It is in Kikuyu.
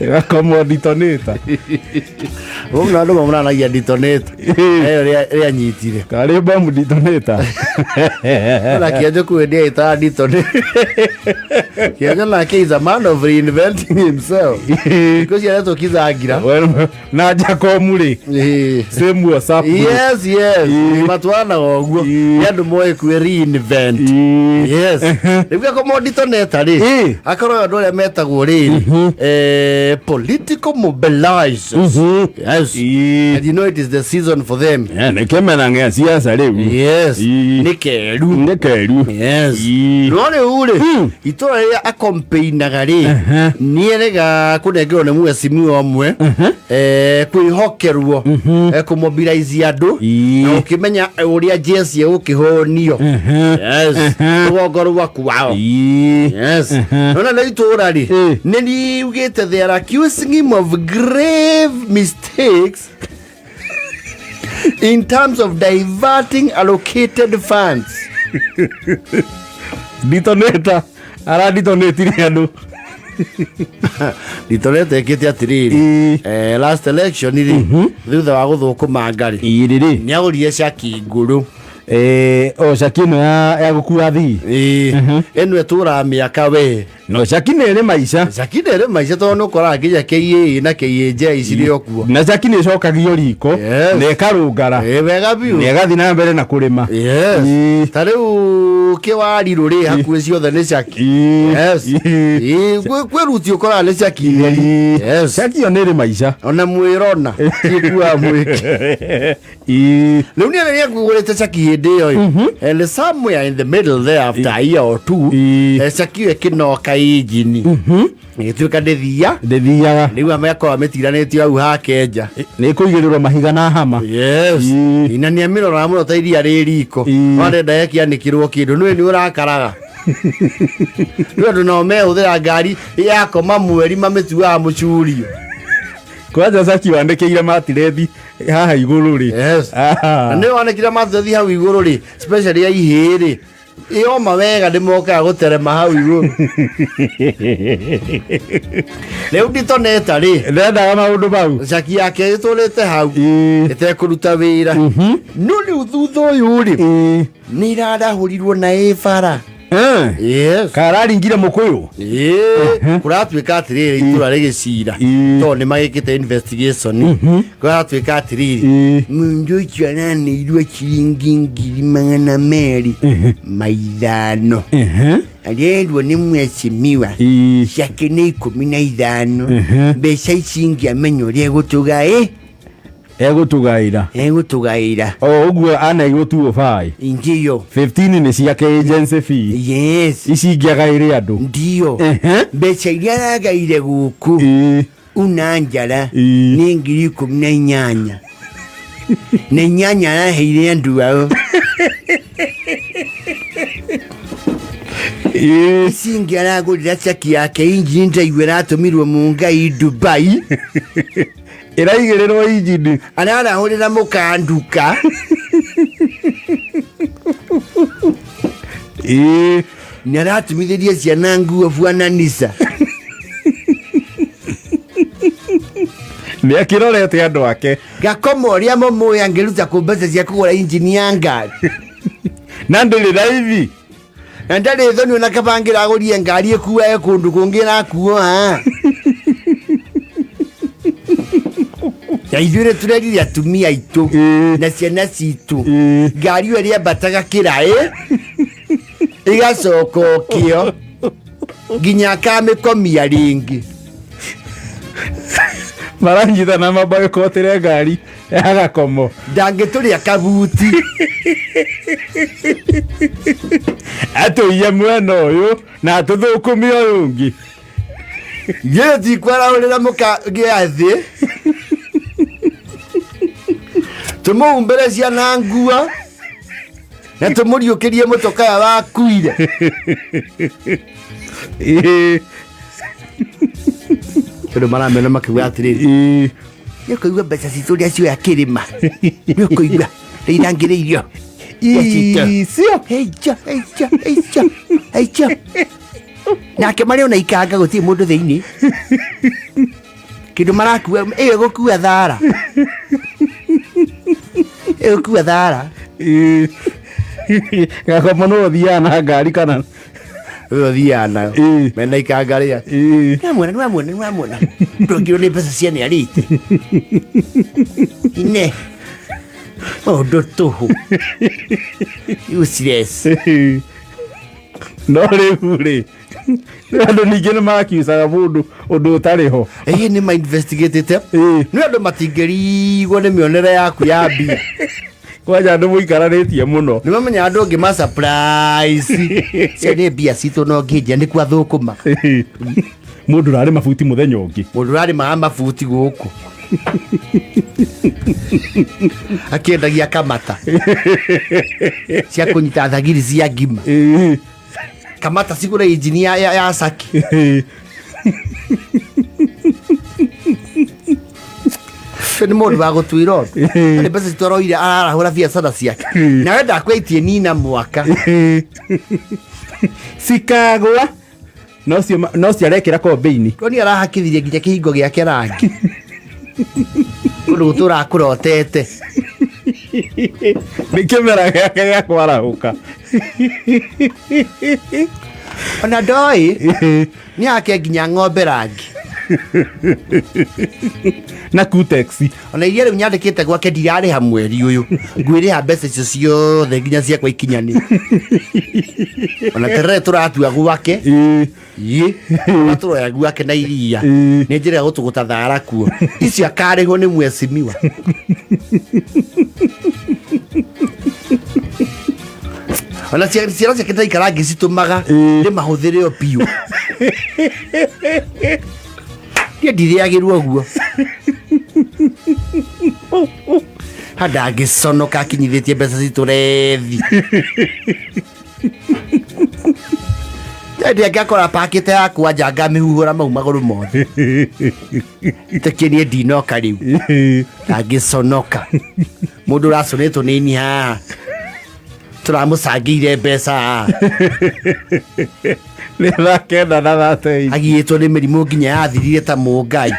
Gakomo detonator. Ũguo andũ mamunanagia detonator ĩyo rĩanyitire. Karĩ bomu detonator. Na Kĩanjo kwĩ ndĩaĩtaga detonator. Kĩanjo nake is a man of reinventing himself. Thikũ ici aretwo Kizangira. Na Jacomu rĩ. Same WhatsApp group. Yes. Matwaranaga ũguo. Nĩ andũ moĩ kwĩ reinvent. Yes. Rĩu gakomo detonator rĩ. Akorwo andũ arĩa metagwo rĩrĩ political mobilizers. Yes. And you know it is the season for them. Nĩ kĩmera gĩa siasa rĩu. Yes. Nĩ keru. Nĩ keru. Yes. No rĩu rĩ, itũra rĩrĩa akompeinaga rĩ, nĩerega kũnengerwo nĩ mwecimiwa ũmwe kwĩhokerwo kũmobilize andũ na gũkĩmenya ũrĩa jesi ĩgũkĩhũnio. Yes. Rũgongo rwa kwao. Yes. Nona nĩ itũra rĩ, nĩ riugĩte they are accusing him of grave mistakes in terms of diverting allocated funds. Detonator araditonatire andũ. Detonator ĩkĩte atĩrĩrĩ, last election rĩ, thutha wa gũthũkũmanga rĩ, Irĩrĩ. nĩ agũrire caki ngũrũ. O caki ĩno ya gũkua thii. Ĩĩ, ĩno ĩtũraga mĩaka we. No caki nĩ ĩrĩ maica. Caki nĩ ĩrĩ maica tondũ nĩ ũkoraga nginya KA na KAJ cirĩ o kuo. Na caki nĩ ĩcokagio riko na ĩkarũngara. Ĩĩ, wega biũ. Na ĩgathiĩ na mbere na kũrĩma. Yes. Ta rĩu kĩwarirũ rĩ, hakuhĩ ciothe nĩ caki. Yes. Ĩĩ, kwĩ ruti ũkoraga nĩ caki theri. Yes. Caki ĩyo nĩ ĩrĩ maica. Ona mwĩrona ciĩkuaga mwĩki. Rĩu nĩ nĩ akugũrĩte caki hĩndĩ ĩyo ĩ. And somewhere in the middle there after a year or two, caki ĩyo ĩkĩnoka injini, ĩgĩtuĩka ndĩthia. Ndĩthiaga. Rĩu amekorwo amĩtiranĩtio hau hake nja. Nĩ ĩkũigĩrĩrwo mahiga na hama. Yes. Na nĩ amĩroraga mũno ta iria rĩ riko. Arenda ĩkĩanĩkĩrwo kĩndũ nĩwe nĩ ũrakaraga. Rĩu andũ nao mehũthĩra ngari yakoma mweri mamĩtuaga mũcurio. Kwanja caki wandĩkĩire matirethi haha igũrũ rĩ. Yes. Na nĩ wanĩkire matirethi hau igũrũ rĩ, especially ya ihĩĩ rĩ, yoma wega nĩ mokaga gũterema hau igũrũ. Rĩu nditoneta rĩ, ndendaga maũndũ mau. Caki yake ĩtũrĩte hau ĩtekũruta wĩra. No rĩu thutha ũyũ rĩ, nĩ irarahũrirwo na ĩ bara. Yes. Kararingire mũkũyũ. Ĩĩ, kũratuĩka atĩrĩrĩ itũra rĩgĩcira tondũ nĩ magĩkĩte investigation, kũratuĩka atĩrĩrĩ, mũndũ ũcio aranĩirwo ciringi 205,000, arerwo nĩ mwecimiwa ciake nĩ 15, mbeca ici ingĩamenya ũrĩa egũtũgaĩ. Egũtũgaĩra. Egũtũgaĩra. O ũguo aneirwo tu ũbai. Ndiyo. 15 nĩ ciake agency fee. Yes. Ici ingĩ agaĩre andũ. Ndiyo. Mbeca iria aragaire gũkũ una njara nĩ 18,000 na inyanya araheire andũ ao. Ici ingĩ aragũrĩra caki yake injini, ndaigua ĩratũmirwo Mũngai Dubai. Ĩraigĩrĩrwo injini. Ararahũrĩra mũkanduka. Nĩ aratumithĩria ciana nguo buananisa. Nĩ akĩrorete andũ ake. Gakoma ũrĩa mũmũĩ angĩruta kũ mbeca cia kũgũra injini ya ngari? Na ndĩrĩ raithi. Na ndarĩ thoni ona kabangĩra agũrie ngari ĩkuae kũndũ kũngĩ ĩrakuo ha. Na ithuĩ nĩ tũrerire atumia aitũ na ciana citũ, ngari ĩyo ĩrĩambataga kĩraĩ ĩgacoka ũkĩo nginya akamĩkomia rĩngĩ. Maranyitana maboikotire ngari ya Gakomo. Ndangĩtũrĩa kabuti. Atũiye mwena ũyũ na atũthũkũmie ũyũ ũngĩ. Ithuĩ tikwarahũrĩra mũka gĩathĩ tũmũhumbĩre ciana nguo na tũmũriũkĩrie mũtokaya wakuire. Tondũ maramena makiuga atĩrĩrĩ, nĩ ũkũigua mbeca citũ ũrĩa cioya kĩrĩma, nĩ ũkũigua Nake marĩ ona ikanga gũtirĩ mũndũ thĩinĩ. Kĩndũ marakua ĩyo ĩgũkua thara. Ĩgũkua thara. Ĩĩ. Gakomo no ũthiaga na ngari kana Ũyũ ũthiaga nayo. Ĩĩ. Mena ikanga rĩa. Ĩĩ. Nĩwamwona, nĩwamwona, nĩwamwona. Ndũngirwo nĩ mbeca cia nĩarĩte. Ine. Maũndũ tũhũ. Useless. No rĩu rĩ, andũ ningĩ nĩ makiucaga mũndũ ũndũ ũtarĩ ho. Ĩĩ nĩ ma investigatĩte. Ĩĩ. Nĩ andũ matingĩrigwo nĩ mĩonere yaku ya mbia. Kwanja andũ mũikaranĩtie mũno. Nĩ mamenya andũ ũngĩ ma surprise. Cio nĩ mbia citũ no ngĩnjia nĩ kwa thũkũma. Ĩĩ. Mũndũ ũrarĩ mabuti mũthenya ũngĩ. Mũndũ ũrarĩmaga mabuti gũkũ. Akĩendagia kamata. Cia kũnyita thagiri cia ngima. Ĩĩ. Kamata cigũre injini ya saki. Ĩĩ. Ũcio nĩ mũndũ wa gũtuĩra ũndũ. Nĩ mbeca citũ aroire ararahũra biacara ciake. Nawe ndakwĩtie nina mwaka. Cikagwa no ciarekĩra kombĩini. Roni arahakithirie nginya kĩhingo gĩake rangi. Kũndũ gũtũraga kũrotete. Nĩ kĩmera gĩake gĩa kwarahũka. Ona ndoĩ nĩ ake nginya ng'ombe rangi. Na kutex. Ona iria rĩu nyandĩkĩte gwake ndirarĩha mweri ũyũ. Ngwĩrĩha mbeca icio ciothe nginya ciakwa ikinyanĩre. Ona terere tũratua gwake. Ĩĩ. Ĩ, ona tũroya gwake na iria. Ĩĩ. Nĩ njĩra ya gũtũgũta thara kuo. Icio akarĩhwo nĩ mwecimiwa. Ona ciana ciake ndaikara ngĩcitũmaga Ĩĩ. nĩ mahũthĩre o biũ. Niĩ ndirĩagĩrwo ũguo. Handangĩconoka akinyithĩtie mbeca citũ rethi. Ndĩ angĩakora pakĩte yakwa nja ngamĩhuhũra mau magũrũ mothe. Tekie niĩ ndinoka rĩu. Ndangĩconoka. Mũndũ ũracũnĩtwo nĩ ini haha. Tũramũcangĩire mbeca haha. Nĩ thaa kenda na 38. Agiĩtwo nĩ mĩrimũ nginya yathirire ta mũngai.